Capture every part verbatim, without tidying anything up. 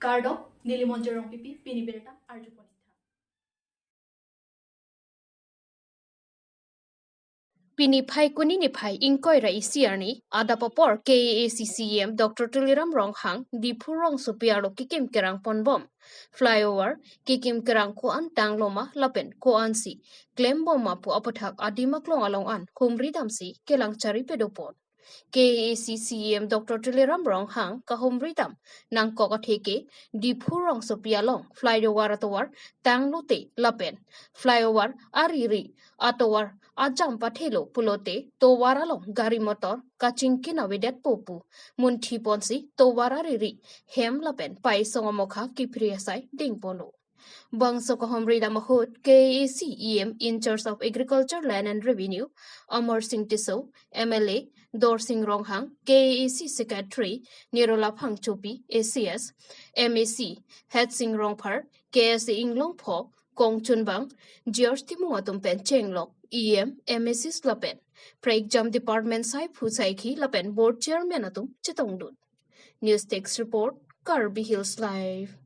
Kardom, neli Monjir Rongpipi, pini birta arjupon-ik tha. Pini Phaikuni niphai ingkoi ra isi arni, adap apor K A A C C E M Doctor Tuliram Ronghang Diphu rongsopi arlo kekim kerang ponbom. Flyover kekim kerang ko-an tanglo ma lapen ko-ansi klembom ma pu aputhak adim aklong along an humri damsi kelang chari pedopon. K A A C C E M Doctor Tuliram Ronghang kahumri dam nangkok athe ke Diphu rongsopi along flyover atovar tanglote lapen flyover ariri atovar ajam pathelo pulote tovar along gari motor kachingki navedet po pu munthi ponsi tovar ariri hem lapen paisong amokha kiphri asai dingponlo. Bangso kahumri dam ahut K A A C E M in charge of Agriculture, Land and Revenue, Amar Singh Tisso, M L A Dorsing Ronghang, K A A C Secretary Nirola Phangchopi, A C S, M A C Hetsing Rongphar, K S A Inglongpho, Kongchunbang, George Timung atum pen chenglok, E M, M A Cs lapen prekjam department saiphu saikhi lapen board chairman atum chetongdun. News Desk Report, Karbi Hills Live.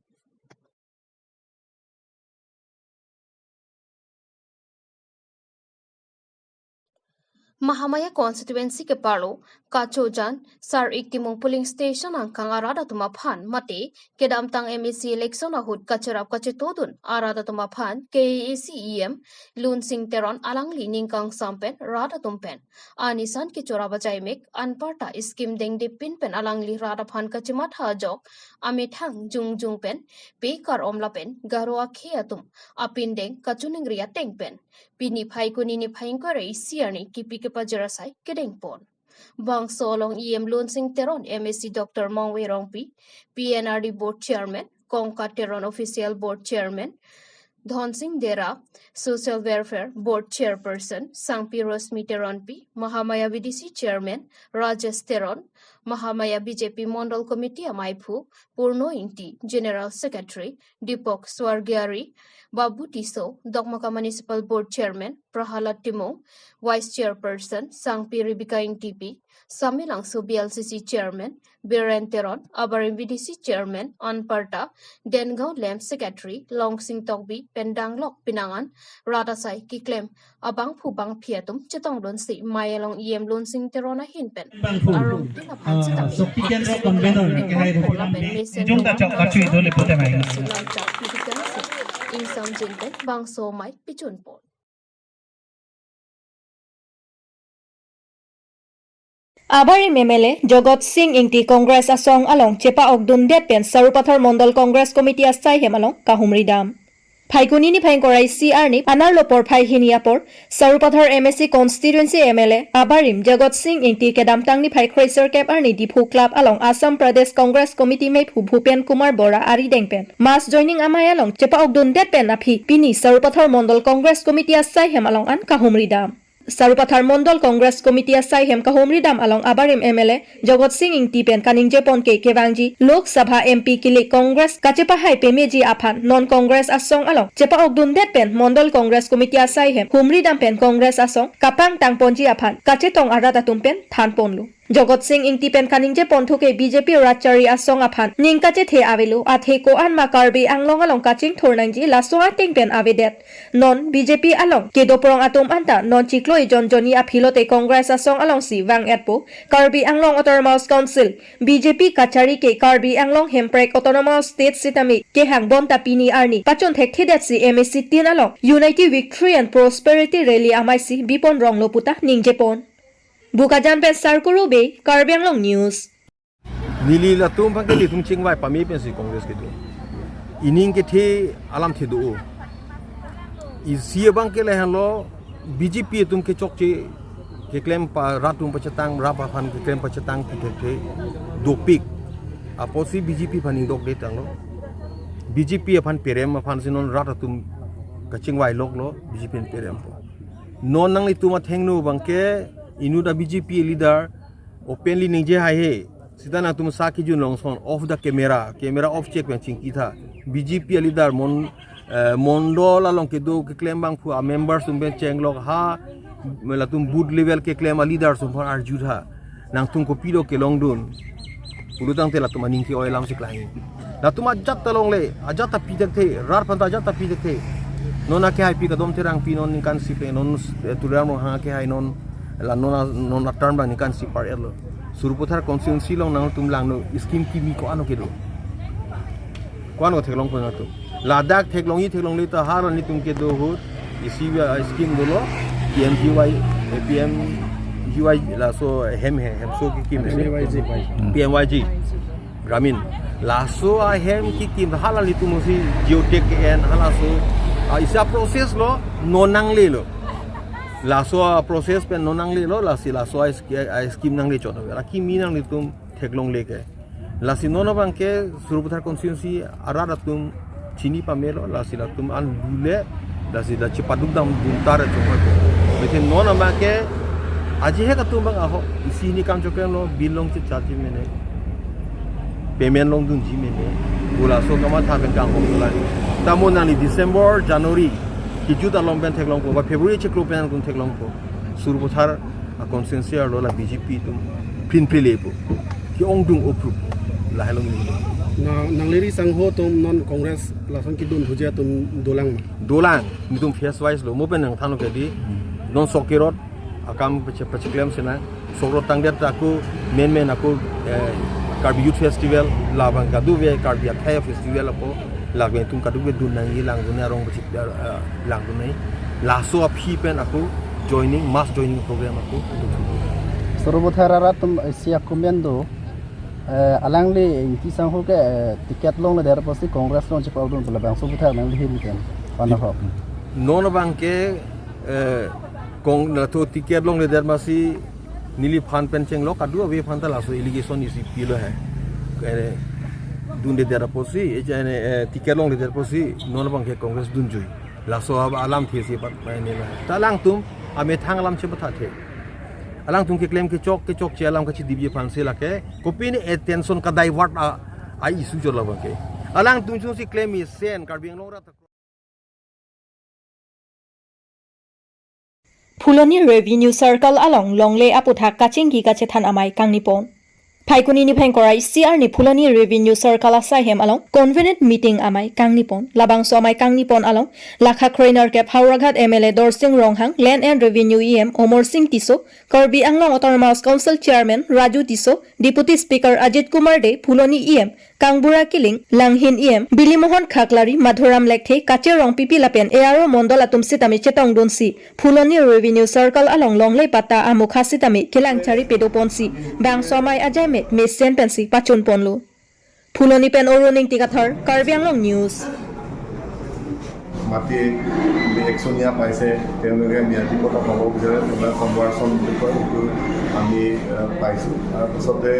Mahamaya constituency keparlo Kachojan, Sar-ik Timung polling station angkang arat atum aphan mate kedamtang M A C election ahut kacherap kachetodun arat atum aphan K A A C E M Lunsing Teron alangli ning kangsam pen rat atum pen anisan kechorap ajaimek anparta scheme dengdepin pen alangli rat aphan kachematha ajok amethang jongjong pen pe kar-om lapen Garo akhei atum apindeng kachiningri ateng pen pini Phaikuni niphai ingkoi ra isi arni kipi kepajir asai kedengpon. Bangso along E M Lunsing Teron, M A C Doctor Mongve Rongpi, P N R D Board Chairman, Kongkat Teron Official Board Chairman, Dhonsing Dera, Social Welfare Board Chairperson, Sangpi Rosmi Teronpi, Mahamaya B D C Chairman, Rajesh Teron, Mahamaya B J P Mondol Committee amaiphu, Purno Ingti, General Secretary, Deepak Swargiari, Babu Tisso, Dokmoka Municipal Board Chairman, Prahalad Timung, Vice Chairperson, Sangpi Rebecca Ingtipi, Samelangso B L C C Chairman, Biren Teron, Abarim B D C Chairman, anparta, Dengaon Lem Secretary, Longsing Tokbi, pen danglok pinangan, rat asai keklem abangphu bangphi atum chetongdunsi mei along E M Lunsing Teron ahin pen bangphu, arong tin aphan ah, chetame Shakti Kendra Convener, kehai Rupiram lapen Bey, mesen ejung ta chok kachui dole pute mai. Silang chak pidikang si ingsam jin pen bangso mei pichunpon. Abarim M L A Jagat Sing Ingti Congress asong along chepa-okdundet pen Sarupathar Mondol Congress Committee asai hem along kahumri dam. Phaikuni niphai ingkoi ra isi arni anerlo porphai hini apor Sarupathar M A C constituency M L A abarim Jagat Sing Ingti kedamtang niphai kre-sirkep arni Diphu Club along Assam Pradesh Congress Committee meiphu Bhupen Kumar Bora arideng pen mass joining amei along chepa-okdundet pen aphi pini Sarupathar Mondol Congress Committee asai hem along an kahumri dam. Sarupathar Mondol Congress Committee asai hem kahumri dam along abarim M L A Jagat Sing Ingti pen kaningjepon ke kevangji Lok Sabha M P kilik Congress kachepahai pemeji aphan non Congress asong along chepa-okdundet pen Mondol Congress Committee asai hem humri dam pen Congress asong kapangtangponji aphan kachetong arat atum pen thanponlo. Jagat Sing Ingti pen kaningjepon thu ke B J P rat chari asong aphan ning kachethe avelo, athe ko-an ma Karbi Anglong along kachingthur nangji laso ateng pen avedet. Non B J P along kedoprong atum anta non chiklo ejon jonni aphi lote Congress asong alongsi vang-etpo. Karbi Anglong Autonomous Council, B J P kachari ke Karbi Anglong Hemprek Autonomous State sitame kehang bonta pini arni pachun thekthedetsi M A C tin along Unity Victory and Prosperity Rally amaisi bipon ronglo puta ningjepon. Bokajan pen Sarkuru Bey, Karbi Anglong News. Neli latum abang ke nelitum chingvai pame pensi Congress kedo. Ining kethe alamthe do. Isi abang ke lahenlo B J P atum kechokche keklem pa rat atum pachetang, rat aphan keklem pachetang kethe dopik. Apotsi B J P aphan ingdok det tanglo. B J P aphan perem aphansi non rat atum kachingvai loklo, B J P aphan perempo. Non nanglitum athengno abang ke inut a B J P leader openly ningje haihe. Sita nangtum sa kijun longson off the camera, camera off chek pen chingkitha. B J P leader mon, eh, Mondol along kedo keklem abangphu a members atum pen chenglok ha, latum booth level keklem a leaders atum aphan arjutha. Nangtum kopi do kelongdun. Pulotangte latum aning ke-oi alamsi klang. Latum ajat ta longle, ajat ta pi thekthe, rat aphan ta ajat ta pi thekthe. Non akehai pi Kadom Terangpi non ningkan isi pen, non, eh, Tuliram Ronghang akehai non, la non a, non a-term abang ningkan isi par-etlo. Sarupathar constituency along nangtum langnon, scheme kimi ko-an kedo? Ko-an theklongpo nangtum? Ladak theklongji theklongle ta hala nelitum kedo ahut, isi, ah, scheme dolo, P M G Y, eh, P M G Y laso hem he, hemso kekim he. P M Y G. P M Y G. Gramin. Laso ahem kekim hala nelitum si geotag ke-en halaso, ah, isi a-process lo, non nanglelo. Laso a-process pen non nanglelo, lasi laso a sch-, a scheme nangle chot. La kimi nang nelitum theklongle ke. Lasi non abang ke Sarupathar constituency arat atum chini pamelo, lasi latum an lule, lasi la chepaduk damdun tar chongoi. Bete non abang ke aji he katum abang ahok, isi hini kam choklemlo, bill along checharge mene, payment along dunji mene, pu laso kamatha pen kang hok tulang. Tamo nangli December, January, kejut along pen theklongpo, ba February chiklo pen nangtum theklongpo. Sarupathar a-constituency arlo la B J P atum prinpri lepo. Ke-ongdung oprup. Lahelo neli. Na, nangli ri sangho atum non Congress lason kedun thuji atum dolang ma? Dolang, nelitum phase wise lo, mo pen nangthanlo ke di, non sok kerot akam pache-, pacheklem sena, sok rot tangdet ako, main main ako, eh, Karbi Youth Festival, labang kadokave Karbi akhei festival ako, labang atum kadokave dun nangji, langdun arong pache-, eh, eh, langdun nangji. Laso aphi pen ako joining, mass joining program ako. Sarupathar arat atum isi akomen do, eh, alangli Ingti sangho ke, eh, ticket longledet apotsi Congress along chepakdun pu labangso aputhak nangli hini pen, pana hok. Non abang ke, eh, kong lato ticket longledet amatsi neliphan pen chenglok, kadokave aphan ta laso allegation isi pilo he. Eh, dundedet apotsi, eh, jane, eh, ticket longledet apotsi, non abang ke Congress dunjui. Laso ab-, alamthe si pat mai ne la. Ta alangtum amethang alam chepathak the. Alangtum keklem kechok, kechokche alam kachidipji aphansi lake kopine attention ka-divert a, a-issue chot labang ke. Alangtum chungsi klem isen Karbi Anglong rat. Phuloni Revenue Circle along longle aputhak kachingki kachethan amei kangnipon. Phaikuni niphai ingkoi ra isi arni Phuloni Revenue Circle asaihem along convenient meeting amei kangnipon. Labangso amei kangnipon along lakha kroinerkep Howraghat M L A Dorsing Ronghang, Land and Revenue E M Amarsing Tisso, Karbi Anglong Autonomous Council Chairman Raju Tisso, Deputy Speaker Ajit Kumar Dey, Phuloni E M Kangbura Killing, Langhin E M Bilimohon Khaklari, Madhuram Lekthe, Kache Rongpipi lapen A R O mondol atum sitame chetongdunsi Phuloni Revenue Circle along longle patta amukha sitame kelang chari pedoponsi bangso amei ajaimek mesen pensi pachunponlo. Phuloni pen Arun Ingti Kathar, Karbi Anglong News. মাটি একচনীয়া পাইছে, তেওঁলোকে ম্যাদী পট্টা পাব বিচাৰে, তেওঁলোকে কনভাৰ্চন বুলি কয়, সেইটো আমি, আহ, পাইছোঁ। তাৰপিছতে,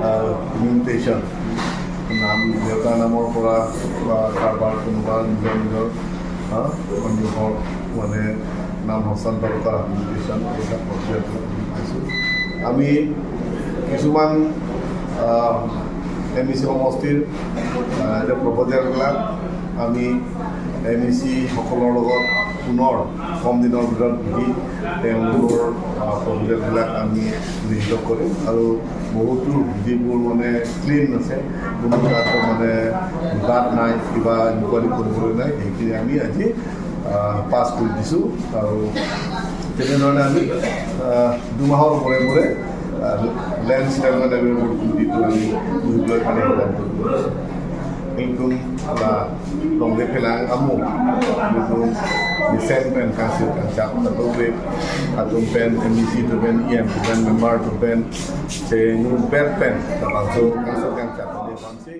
আহ, মিউটেশ্যন, নাম, দেউতাৰ নামৰ পৰা বা কাৰোবাৰ কোনোবা নিজৰ নিজৰ, আহ, মানুহৰ মানে নাম হস্তান্তৰ কৰা, মিউটেশ্যন, এইবিলাক প্ৰক্ৰিয়াবিলাক আমি পাইছোঁ। আমি কিছুমান, আহ, এম ই চি সমষ্টিৰ, আহ, এতিয়া প্ৰপ'জেলবিলাক আমি এম ই চি সকলৰ লগত পুনৰ কম দিনৰ ভিতৰত বহি তেওঁলোকৰ, আহ, প্ৰপ'জেলবিলাক আমি লিখিত কৰিম আৰু বহুতো যিবোৰ মানে ক্লিন আছে, কোনো তাত মানে দাগ নাই, কিবা ইনকুৱাৰী কৰিবলৈ নাই, সেইখিনি আমি আজি, আহ, পাছ কৰি দিছোঁ। আৰু তেনেধৰণে আমি, আহ, দুমাহৰ মূৰে মূৰে, আহ, লেণ্ড চেটেলমেণ্ট এগ্ৰিমেণ্ট যিটো আমি কৰিবলৈ কাৰণে সিদ্ধান্ত লৈছোঁ। কিন্তু, আহ, longle phelang amu, itu mesen pen kangsir kangchap, atau be, atum pen M E C atum pen E M atum pen member atum pen, se ngun per pen, termasuk kangsir kangchap, dia pansi.